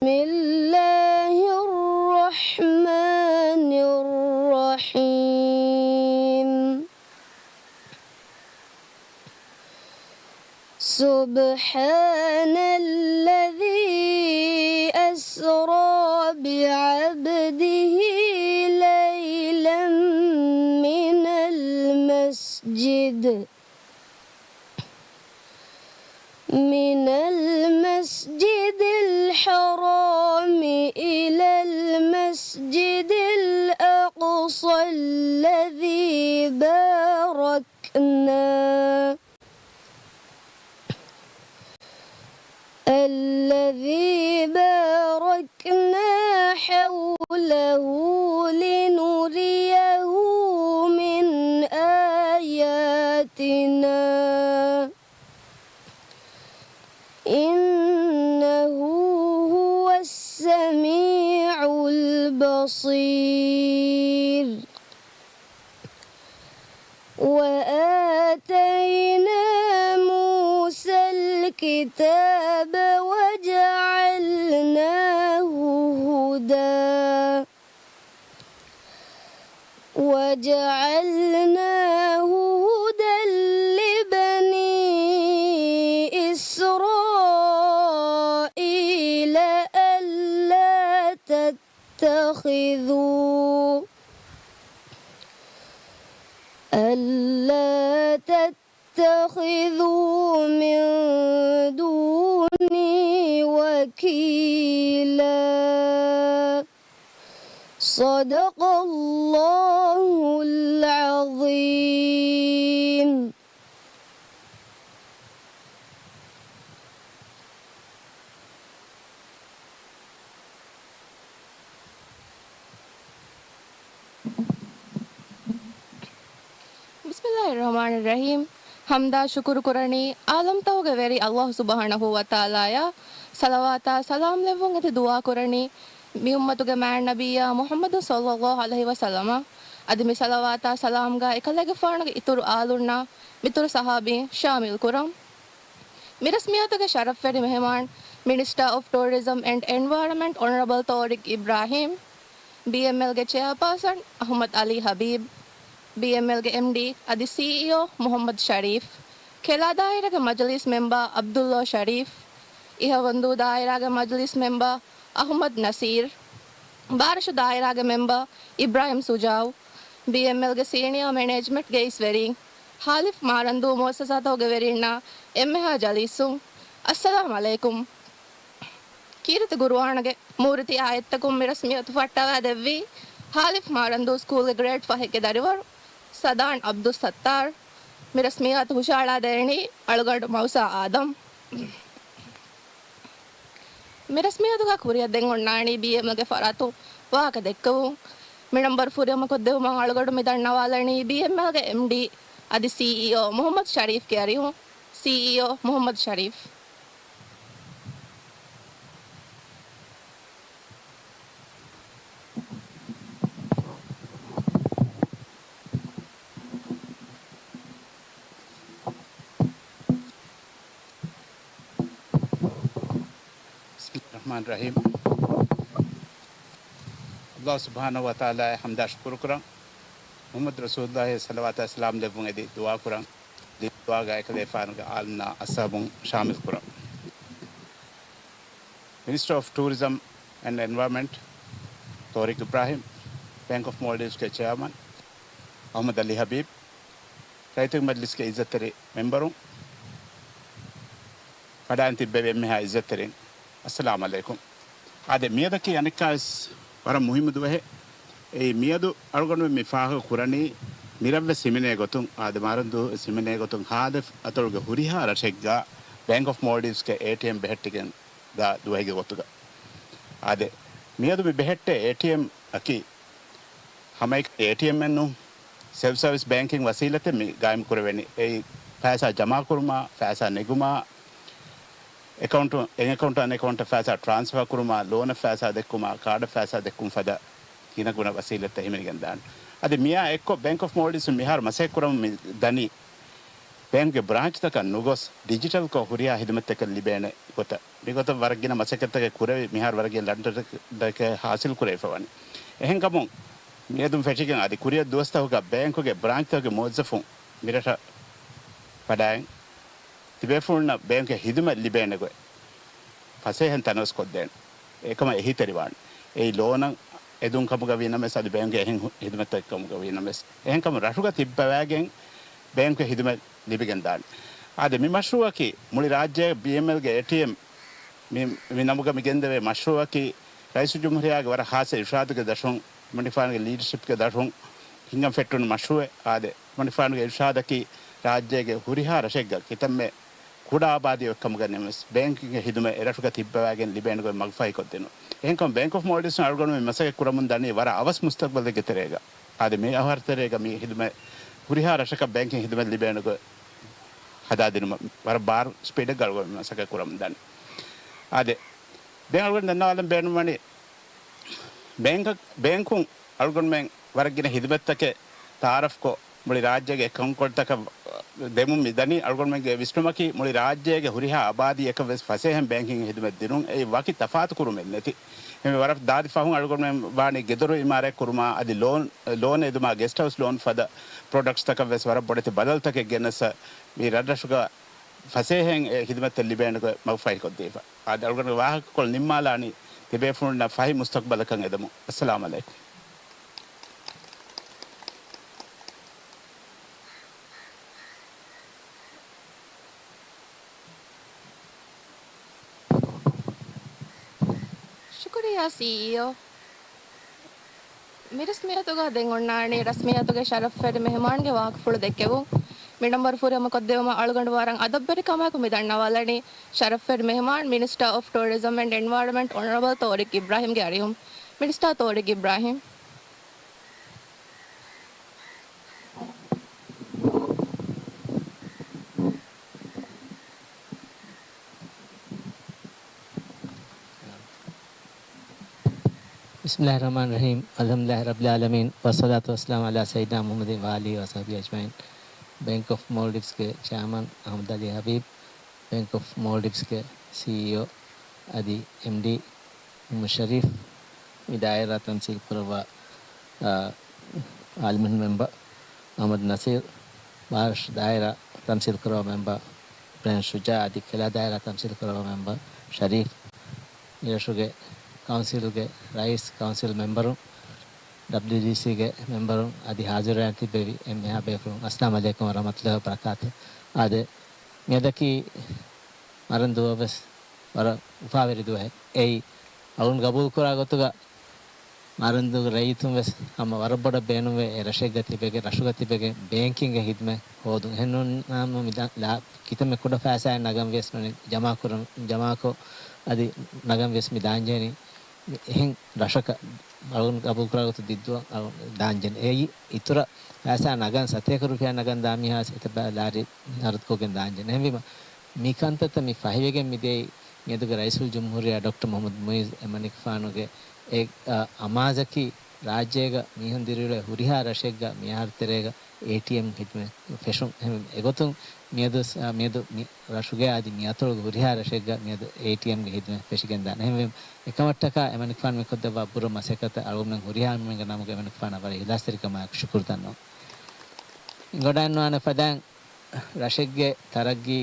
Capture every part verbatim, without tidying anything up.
الله الرحمن الرحيم. سبحان الذي أسرى بعبده ليلا من المسجد من المسجد الحرام إلى المسجد الأقصى الذي باركنا الذي باركنا حوله لنريه من آياتنا إنه هو السميع البصير. وآتينا موسى الكتاب وجعلناه هدى وجعلناه هدى لبني إسرائيل ألا تتخذوا ألا تتخذوا من دوني وكيلا. صدق الله العظيم. ބިސްމިﷲ އިއްރަޙްމާނިއްރަޙީމް. ޙަމްދާ ޝުކުރު ކުރަނީ ޢާލަމްތަކުގެ ވެރި ﷲ ސުބްޙާނަހޫ ވަތަޢާލާއަށް. ޞަލަވާތާ ސަލާމް ލެއްވުން އެދި ދުޢާ ކުރަނީ މި އުއްމަތުގެ މާތް ނަބިއްޔާ މުޙައްމަދު ޞައްލަﷲ ޢަލައިހި ވަސައްލަމަށް. އަދި މި ޞަލަވާތާ ސަލާމްގަ އެކަލޭގެފާނުގެ އިތުރު އާލުންނާ މިތުރު ޞަޙާބީން ޝާމިލް ކުރަން. މި ރަސްމިއްޔަތުގެ ޝަރަފްވެރި މެހެމާން، މިނިސްޓަރ އޮފް ޓޫރިޒަމް އެންޑް އެންވަޔަރަންމަންޓް އޮނަރަބަލް ޠޯރިޤް އިބްރާހީމް، ބީއެމްއެލްގެ ޗެއާޕާސަން އަޙްމަދު ޢަލީ ޙަބީބް، ބީއެމްއެލްގެ އެމްޑީ އަދި ސީއީއޯ މުޙައްމަދު ޝަރީފް، ކެލާ ދާއިރާގެ މަޖިލީސް މެމްބަރ ޢަބްދުﷲ ޝަރީފް، އިހަވަންދޫ ދާއިރާގެ މަޖިލީސް މެމްބަރ އަޙްމަދު ނަޞީރު، ބާރަށު ދާއިރާގެ މެމްބަރ އިބްރާހީމް ސުޖާއު، ބީއެމްއެލްގެ ސީނިއާ މެނޭޖްމަންޓްގެ އިސްވެރިން، ހާލިފް މާރަންދޫ މުއައްސަސާތަކުގެ ވެރިންނާ އެންމެހާ ޖަލީސުން، އައްސަލާމް ޢަލައިކުމް. ކީރިތި ޤުރުއާންގެ މޫރިތި އާޔަތްތަކުން މި ރަސްމިއްޔަތު ފައްޓަވައިދެއްވީ، ހާލިފް މާރަންދޫ ސްކޫލްގެ ގްރޭޑް ފަހެއްގެ ދަރިވަރު ސަދާން ޢަބްދުއްސައްތާރު. މި ރަސްމިއްޔަތު ހުށަހަޅައިދޭނީ އަޅުގަނޑު މައުސާ އާދަމް. މި ރަސްމިއްޔަތުގަ ކުރިއަށް ދެން އޮންނާނީ ބީއެމްއެލްގެ ފަރާތުން ވާހަކަ ދެއްކެވުން. މި ނަންބަރު ފުރިހަމަކޮށްދެވުމަށް އަޅުގަނޑު މި ދަންނަވާލަނީ ބީއެމްއެލްގެ އެމްޑީ އަދި ސީއީއޯ މުޙައްމަދު ޝަރީފްގެ އަރިހުން. ސީއީއޯ މުޙައްމަދު ޝަރީފް. ބިސްމިﷲ ރަޙްމާނި ރަޙީމް. ﷲ ސުބްޙާނަހޫ ވަތަޢާލާއަށް ޙަމްދާ ޝުކުރު ކުރަން. މުޙައްމަދު ރަސޫލުﷲ ޞަލަވާތާ ސަލާމް ލެއްވުން އެދި ދުޢާ ކުރަން. ދުޢާގަ އެކަލޭފާނުގެ އާލުންނާ އަޞްޙާބުން ޝާމިލް ކުރަން. މިނިސްޓަރ އޮފް ޓޫރިޒަމް އެންޑް އެންވަޔަރަންމަންޓް ޠޯރިޤް އިބްރާހީމް، ބޭންކް އޮފް މޯލްޑިވްސްގެ ޗެއާމަން އަޙްމަދު ޢަލީ ޙަބީބް، ރައްޔިތުންގެ މަޖިލިސްގެ އިއްޒަތްތެރި މެމްބަރުން، ފަޑާން ތިއްބެވި އެންމެހާ އިއްޒަތްތެރިން، އައްސަލާމް ޢަލައިކުމް. އާދެ، މިއަދަކީ އަނެއްކާވެސް ވަރަށް މުހިއްމު ދުވަހެއް. އެއީ މިއަދު އަޅުގަނޑުމެން މި ފާހަގަ ކުރަނީ މިރަށްވެސް ހިމެނޭ ގޮތުން، އާދެ، މާރަންދޫ ވެސް ހިމެނޭ ގޮތުން ހާލިފް އަތޮޅުގެ ހުރިހާ ރަށެއްގަ ބޭންކް އޮފް މޯލްޑިވްސްގެ އޭޓީއެމް ބެހެއްޓިގެން ދާ ދުވަހެއްގެ ގޮތުގަ. އާދެ، މިއަދު މި ބެހެއްޓޭ އޭޓީއެމް އަކީ ހަމައެކަނި އޭޓީއެމް އެއް ނޫން، ސެލްފް ސަރވިސް ބޭންކިން ވަސީލަތެއް މި ގާއިމް ކުރެވެނީ. އެއީ ފައިސާ ޖަމާކުރުމާ، ފައިސާ ނެގުމާ، އެކައުންޓު، އެކައުންޓު އަނެއް އެކައުންޓަށް ފައިސާ ޓްރާންސްފާ ކުރުމާ، ލޯނަށް ފައިސާ ދެއްކުމާ، ކާޑަށް ފައިސާ ދެއްކުން ފަދަ ގިނަ ގުނަ ވަސީލަތްތައް ހިމެނިގެން ދާނެ. އަދި މިއާ އެއްކޮށް ބޭންކް އޮފް މޯލްޑިވްސް މިހާރު މަސައްކަތް ކުރަމުން މި ދަނީ ބޭންކްގެ ބްރާންޗްތަކަށް ނުގޮސް، ޑިޖިޓަލްކޮށް ހުރިހާ ހިދުމަތްތަކެއް ލިބޭނެ ގޮތަށް މިގޮތަށް ވަރަށް ގިނަ މަސައްކަތްތަކެއް ކުރެވި، މިހާރު ވަރަށް ގިނަ ލަނޑުތަކެއް ހާސިލް ކުރެވިފަ ވަނީ. އެހެންކަމުން، މިއަދުން ފެށިގެން އަދި ކުރިއަށް ދުވަސްތަކުގަ ބޭންކުގެ ބްރާންޗްތަކުގެ މުވައްޒަފުން މިރަށަށް ވަޑައި، ތިބޭފުޅުންނަށް ބޭންކުގެ ހިދުމަތް ލިބޭނެ ގޮތް ފަސޭހަން ތަނަވަސް ކޮށްދޭނެ. އެކަމަށް އެހީތެރިވާނެ. އެއީ ލޯނަށް އެދުން ކަމުގަ ވީ ނަމަވެސް، އަދި ބޭންކުގެ އެހެން ހު-، ހިދުމަތްތަކެއް ކަމުގަ ވީ ނަމަވެސް. އެހެންކަމުން ރަށުގަ ތިއްބަވާގެން ބޭންކުގެ ހިދުމަތް ލިބިގެން ދާނެ. އާދެ، މި މަޝްރޫއަކީ މުޅި ރާއްޖޭގެ ބީއެމްއެލްގެ އޭޓީއެމް މި، މި ނަމުގަ މި ގެންދެވޭ މަޝްރޫއަކީ، ރައީސުލްޖުމްހޫރިއްޔާގެ ވަރަށް ހާއްސަ އިރުޝާދުގެ ދަށުން، އެމަނިކުފާނުގެ ލީޑަރޝިޕްގެ ދަށުން ހިނގަން ފެއްޓުނު މަޝްރޫއެއް. އާދެ، އެމަނިކުފާނުގެ އިރުޝާދަކީ، ރާއްޖޭގެ ހުރިހާ ރަށެއްގަ ކިތަންމެ ކުޑަ އާބާދީއެއް ކަމުގަ ނަމަވެސް، ބޭންކިންގ ހިދުމަތް އެރަށުގަ ތިއްބަވާގެން ލިބޭނެ ގޮތް މަގުފަހިކޮށްދިނުން. އެހެންކަމުން، ބޭންކް އޮފް މޯލްޑިވްސް އަޅުގަނޑުމެން މަސައްކަތް ކުރަމުން ދަނީ ވަރަށް އަވަސް މުސްތަގްބަލެއްގެ ތެރޭގަ. އާދެ، މި އަހަރު ތެރޭގަ މި ހިދުމަތް ހުރިހާ ރަށަކަށް ބޭންކިން ހިދުމަތް ލިބޭނެ ގޮތް ހަދާދިނުމަށް ވަރަށް ބާރު ސްޕީޑެއްގަ އަޅުގަނޑު މަސައްކަތް ކުރަމުން ދަނީ. އާދެ، ދެން އަޅުގަނޑު ދަންނަވާލަން ބޭނުންވަނީ، ބޭންކަށް، ބޭންކުން އަޅުގަނޑުމެން ވަރަށް ގިނަ ހިދުމަތްތަކެއް ތައާރަފްކޮށް، މުޅި ރާއްޖޭގެ އެކައުންޓްތަކަށް ދެމުން މިދަނީ. އަޅުގަނޑުމެންގެ ވިސްނުމަކީ، މުޅި ރާއްޖޭގެ ހުރިހާ އަބާދީއަކަށް ވެސް ފަސޭހައިން ބޭންކިން ހިދުމަތް ދިނުން. އެއީ ވަކި ތަފާތު ކުރުމެއް ނެތި. އެމެ ވަރަށް ދާދި ފަހުން އަޅުގަނޑުމެން ވާނީ ގެދޮރު އިމާރާތް ކުރުމާ، އަދި ލޯން، ލޯން އެދުމާ، ގެސްޓް ހައުސް ލޯން ފަދަ ޕްރޮޑަކްޓްސްތަކަށް ވެސް ވަރަށް ބޮޑެތި ބަދަލުތަކެއް ގެނެސް، މި ރަށްރަށުގަ ފަސޭހައިން އެ ހިދުމަތްތައް ލިބޭނެ ގޮތް މަގުފަހިކޮށްދީފަ. އާދެ، އަޅުގަނޑުގެ ވާހަކަކޮޅު ނިންމާލާނީ، ތިބޭފުޅުންނަށް ފަހި މުސްތަގްބަލަކަށް އެދަމުން. އައްސަލާމު ޢަލައިކުމް. ޝުކުރިއްޔާ، ސީއީއޯ. މި ރަސްމިއްޔާތުގަ ދެން އޮންނާނީ ރަސްމިއްޔާތުގެ ޝަރަފްވެރި މެހުމާންގެ ވާހަކަފުޅު ދެއްކެވުން. މި ނަންބަރު ފުރިހަމަކޮށްދެވުމަށް އަޅުގަނޑު ވަރަށް އަދަބުވެރިކަމާއެކު މި ދަންނަވާލަނީ ޝަރަފްވެރި މެހުމާން، މިނިސްޓާ އޮފް ޓޫރިޒަމް އެންޑް އެންވަޔަރަންމަންޓް، އޮނަރަބަލް ތޯރިކް އިބްރާހިމްގެ އަރިހުން. މިނިސްޓާ ތޯރިކް އިބްރާހިމް. ބިސްމިއްލާހި ރަޙްމާނި ރަޙީމް. އަލްޙަމްދުލިއްލާހި ރައްބިލް ޢާލަމީން. ވައްޞަލާތު ވައްސަލާމު ޢަލާ ސައްޔިދިނާ މުޙައްމަދިން ވައާލިހި ވަޞަޙްބިހި އަޖްމަޢީން. ބޭންކް އޮފް މޯލްޑިވްސްގެ ޗެއާމަން އަޙްމަދު ޢަލީ ޙަބީބް، ބޭންކް އޮފް މޯލްޑިވްސްގެ ސީއީއޯ އަދި އެމްޑީ މުހައްމަދު ޝަރީފް، މި ދާއިރާ ތަމްސީލް ކުރައްވާ، އާ، ޕާލިމެންޓް މެމްބަރ އަޙްމަދު ނަސީރް، ބާރަށު ދާއިރާ ތަމްސީލް ކުރައްވާ މެމްބަރ އިބްރާހިމް ޝުޖާ އަދި ކެލާ ދާއިރާ ތަމްސީލް ކުރައްވާ މެމްބަރ ޝަރީފް، މިރަށުގެ ކައުންސިލްގެ ރައީސް، ކައުންސިލް މެމްބަރުން، ޑަބްލިއުޑީސީގެ މެމްބަރުން އަދި ޙާޟިރުވެރިން ތިއްބެވި އެންމެހާ ބޭފުޅުން، އައްސަލާމު ޢަލައިކުމް ވަރަޙްމަތުﷲ ވަބަރަކާތު. އާދެ، މިއަދަކީ މަރަން ދުވަސް ވެސް ވަރަށް އުފާވެރި ދުވަހެއް. އެއީ، އަޅުން ގަބޫލު ކުރާ ގޮތުގަ މަރަންދޫގެ ރައްޔިތުން ވެސް ހަމަ ވަރަށް ބޮޑަށް ބޭނުންވޭ އެ ރަށެއްގަ ތިބެގެން، ރަށުގަ ތިބެގެން ބޭންކިންގ ހިދުމަތް ހޯދުން. އެހެން ނޫން ނަމަ މި ދާ-، ލާ-، ކިތަންމެ ކުޑަ ފައިސާއެއް ނަގަން ވިޔަސް ނޫނީ ޖަމާކުރަން، ޖަމާކޮށް އަދި ނަގަން ވިޔަސް މި ދާންޖެހެނީ މި އެހެން ރަށަކަށް އަޅުން ގަބޫލު ކުރާ ގޮތު ދިއްދުވަން އަޅުން ދާންޖެހެނީ. އެއީ އިތުރަށް ފައިސާ ނަގަން ސަތޭކަ ރުފިޔާ ނަގަން ދާ މީހާ ވެސް އެތައް ބައި ލާރި ނަރުދުކޮށްގެން ދާންޖެހެނީ. އެހެންވީމަ، މި ކަންތައްތައް މި ފަހިވެގެން މިދިޔައީ މިއަދުގެ ރައީސުލްޖުމްހޫރިއްޔާ ޑޮކްޓަރ މުޙައްމަދު މުޢިއްޒު އެމަނިކުފާނުގެ އެ، އަ، އަމާޒަކީ ރާއްޖޭގަ މީހުން ދިރިއުޅޭ ހުރިހާ ރަށެއްގަ މި އަހަރު ތެރޭގަ އޭޓީއެމް ހިދުމަތް ފެށުން. އެހެން އެގޮތުން މިއަދު ސ-، އަ، މިއަދު މި ރަށުގެ އަދި މި އަތޮޅުގެ ހުރިހާ ރަށެއްގަ މިއަދު އޭޓީއެމްގެ ހިދުމަތް ފެށިގެންދާނެ. އެހެންވެ، އެކަމަށްޓަކާ އެމަނިކުފާނު މިކޮށްދެއްވާ ބުރަ މަސައްކަތަށް އަޅުގަނޑުމެން ހުރިހާ އަޅުގަނޑުމެންގެ ނަމުގަ އެމަނިކުފާނަށް ވަރަށް އިޚްލާޞްތެރިކަމާއެކު ޝުކުރު ދަންނަވަން. އިނގޮޑައިންނުވާނެ ފަދައިން ރަށެއްގެ ތަރައްގީ،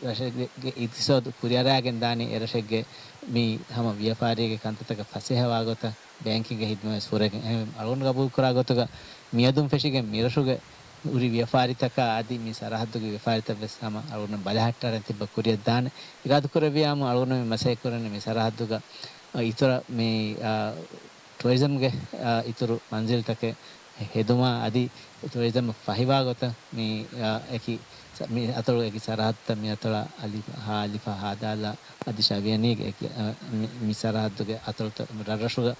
ރަށެއްގެ އިޤްތިޞާދު ކުރިއަރާގެން ދާނީ އެ ރަށެއްގެ މި ހަމަ ވިޔަފާރީގެ ކަންތައްތަކަށް ފަސޭހަވާ ގޮތަށް ބޭންކިންގ ހިދުމަތް ވެސް ހުރެގެން. އެހެން އަޅުގަނޑު ގަބޫލުކުރާ ގޮތުގަ މިއަދުން ފެށިގެން މިރަށުގެ ހުރި ވިޔަފާރިތަކާ އަދި މި ސަރަހައްދުގެ ވިޔަފާރިތައް ވެސް ހަމަ އަޅުގަނޑު ބަލަހައްޓާރަން ތިއްބަ ކުރިއަށް ދާނެ. އިރާދަކުރެއްވިޔާމު އަޅުގަނޑު މި މަސައްކަތް ކުރަނީ މި ސަރަހައްދުގަ އިތުރަށް މި، އާ، ޓުއަރިޒަމްގެ، އާ، އިތުރު މަންޒިލްތަކެއް ހެދުމާ އަދި ޓުއަރިޒަމް ފަހިވާ ގޮތަށް މި، އާ، އެކި ސަ-، މި އަތޮޅު އެކި ސަރަހައްދުތައް މި އަތޮޅަށް އަލިފާ، ހާ އަލިފާ ހާދާލާ އަދި ޝަވިޔަނީގެ އެކި، އާ، މި، މި ސަރަހައްދުގެ އަތޮޅުތައް ރަށްރަށުގަ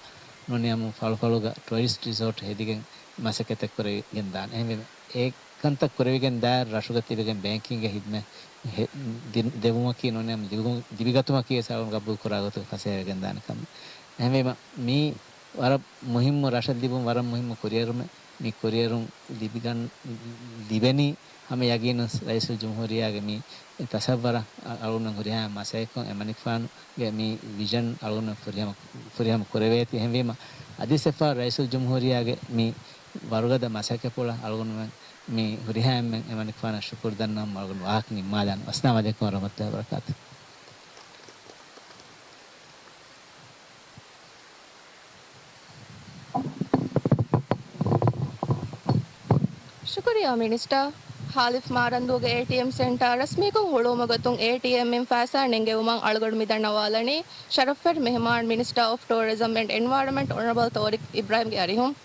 ނޫނީ އަމު ފަޅުފަޅުގަ ޓުއަރިސްޓް ރިސޯޓް ހެދިގެން މަސައްކަތެއް ކުރެވިގެން ދާނެ. އެހެންވެ، އެ ކަންތައް ކުރެވިގެން ދާއިރު ރަށުގަ ތިބެގެން ބޭންކިންގ ހިދުމަތް ހެ-، ދި-، ދެވުމަކީ ނޫނީ އަމު ލިބު-، ލިބިގަތުމަކީ ވެސް އަޅުގަނޑު ގަބޫލު ކުރާ ގޮތުގެ ފަސޭހަވެގެން ދާނެ ކަމެއް. އެހެންވީމަ، މި ވަރަށް މުހިއްމު، ރަށަށް ލިބުން ވަރަށް މުހިއްމު ކުރިއެރުމެއް. މި ކުރިއެރުން ލިބިގަން، ލިބެނީ ހަމަ ޔަގީނުން ރައީސުލްޖުމްހޫރިއްޔާގެ މި ތަސައްވަރަށް އަ-، އަޅުގަނޑުމެން ހުރިހާ މަސައްކަތް އެމަނިކުފާނުގެ މި ވިޒަން އަޅުގަނޑުމެން ފުރިހަމަ، ފުރިހަމަ ކުރެވޭތީ. އެހެންވީމަ، އަދިސް އެއްފަހަރު ރައީސުލްޖުމްހޫރިއްޔާގެ މި ވަރުގަދަ މަސައްކަތްޕުޅަށް އަޅުގަނޑުމެން މި ހުރިހާ އެންމެން އެމަނިކުފާނަށް ޝުކުރު ދަންނަވަމުން އަޅުގަނޑު ވާހަކަ ނިންމާލާނަން. އައްސަލާމު ޢަލައިކުމް ވަރަޙްމަތުﷲި ވަބަރަކާތުހު. ޝުކުރިއްޔާ މިނިސްޓަރ. ހާލިފް މާރަންދޫގެ އޭޓީއެމް ސެންޓަރ ރަސްމީކޮށް ހުޅުވުމުގެ ގޮތުން އޭޓީއެމްއިން ފައިސާ ނެންގެވުމަށް އަޅުގަނޑު މި ދަންނަވާލަނީ ޝަރަފްވެރި މެހެމާން މިނިސްޓަރ އޮފް ޓޫރިޒަމް އެންޑް އެންވަޔަރަންމަންޓް އޮނަރަބަލް ތޯރިކް އިބްރާހިމްގެ އަރިހުން.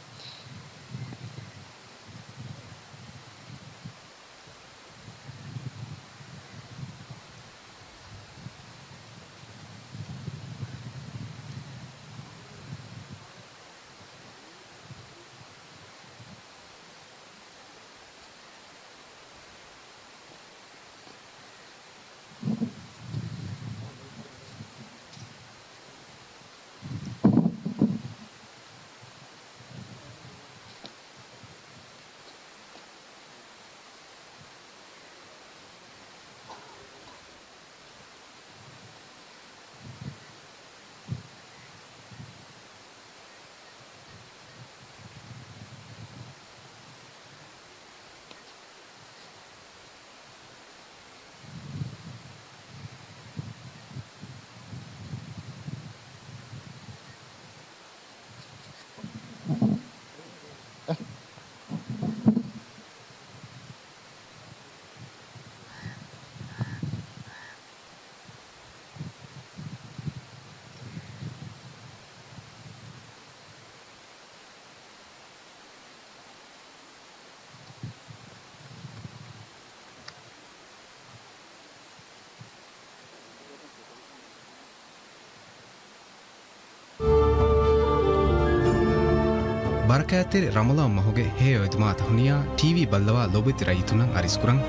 ބަރަކާތްތެރި ރަމަޟާން މަހުގެ ހެޔޮ އެދުމާ ތަހުނިޔާ ޓީވީ ބައްލަވާ ލޯބިވެތި ރައްޔިތުންނަށް އަރިސްކުރަން.